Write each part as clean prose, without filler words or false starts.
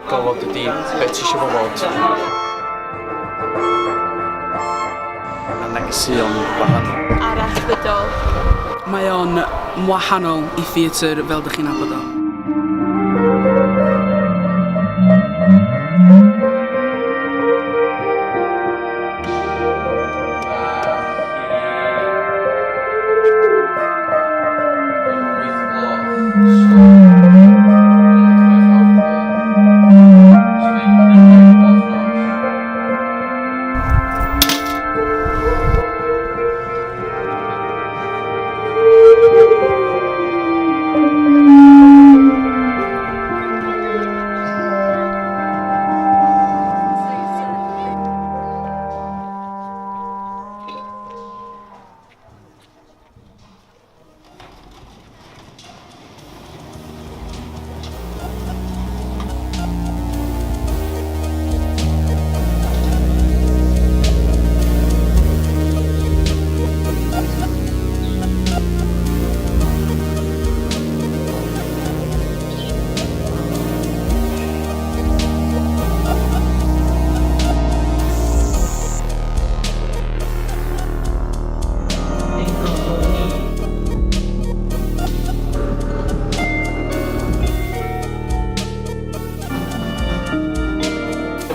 Gofod ydi be ti isio fo fod. Mae negeseuon gwahanol. Arallfydol. Mae o'n wahanol i theatr fel dych chi'n nabod o.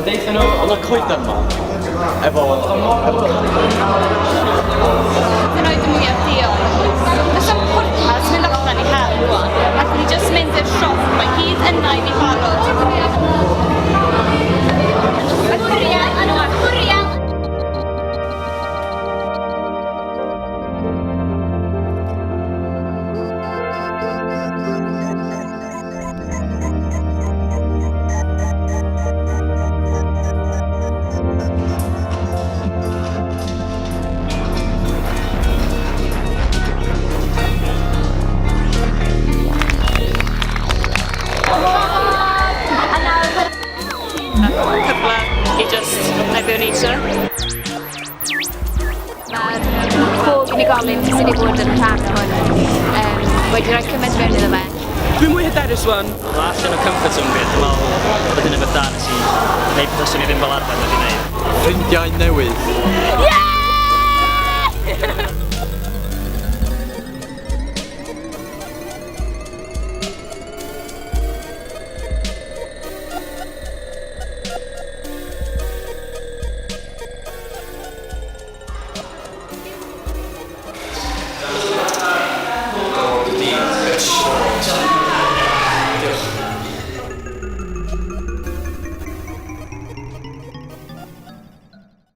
Deutha nhw, oedd y coeden ma, efo... efo Hyd yn oed y mwyaf diog. Does na'm pwrpas mynd allan i hel rwan. Allwn ni jyst mynd i'r siop, mae gyd yna i ni barod. Mae cwriel yna, cwriel! Cyfle i just neud be o'n i eisiau. Mae'r pob unigolyn sydd wedi bod yn rhan o hwn um, wedi rhoi cymaint mewn iddo fe. Dwi'n mwy hyderus wan. Mae allan o comfort zone fi, dwi'n meddwl bod hyn yn beth da nes i wneud pethau swn i ddim fel arfer wedi wneud. Ffrindiau newydd. Yeah!